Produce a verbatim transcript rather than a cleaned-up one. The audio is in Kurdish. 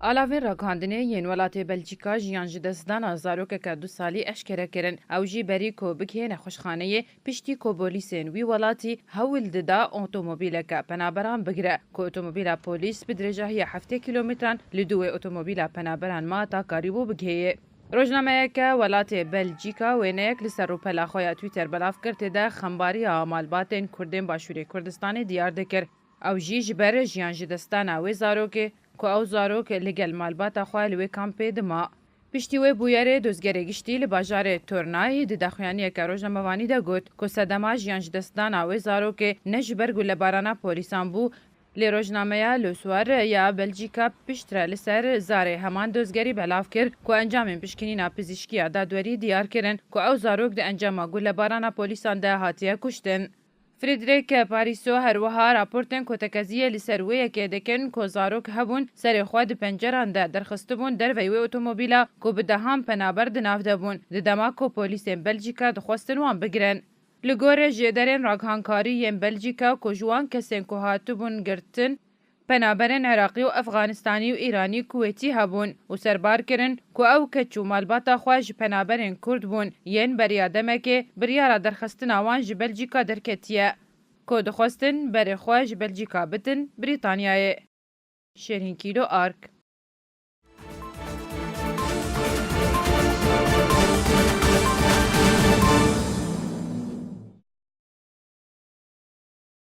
Alavên ragihandinê yên welatê Belçîka jiyan ji destdana zarokeke du salî eşkere kirin. Ew jî berî ku bigihê nexweşxaneyê, piştî ku polîsên wî welatî hewl dida otomobîleke penaberan bigire, ku otomobîla polîs bi dirêjahiya heftê kîlometran li dû wê otomobîla penaberan ma ta karîbû bigihêyê. Rojnameyeke welatê Belçîka wêneyek li ser rûpela xwe ya Twitter belav kir, tê de xembariya malbatên Kurdên Başûrê Kurdistanê diyar dikir. Ew jî ji ber jiyan ji destdana wê zarokê, ku ew zarok li gel malbata xwe li wê kampê dima. Piştî wê bûyerê, dozgerê giştî li bajarê Tornay di daxuyaniyeke rojnamevanî de got ku sedema jiyan ji destdana wê zarokê ne ji ber gulebarana polîsan bû. Lê rojnameya Le Soir ya Belçîka piştre li ser zarê heman dozgerî belav kir ku encamên pişkinîna pizîşkiya dadwerî diyar kirin ku ew zarok di encama gulebarana polîsan de hatiye kuştin. Frederic Pariso her wiha raportên ku tekeziyê li ser wê yekê dikin ku zarok hebûn serê xwe di penceran de derxistibûn derveyî wê otomobîla ku bi dehan penaber di nav de bûn, di dema ku polîsên Belçîka dixwestin wan bigirin. Li gorî jêderên ragihankarî yên Belçîka ku ji wan kesên ku hatibûn girtin, penaberên Iraqî û Efxanistanî û Îranî Kuwêtî hebûn û serbar kirin ku ew keç û malbata xwe ji penaberên Kurd bûn yên beriya demekê biryara derxistina wan ji Belçîka derketiye, ku dixwestin berê xwe ji Belçîka bidin Brîtanyayê. Şêrîn Kîlo Ark.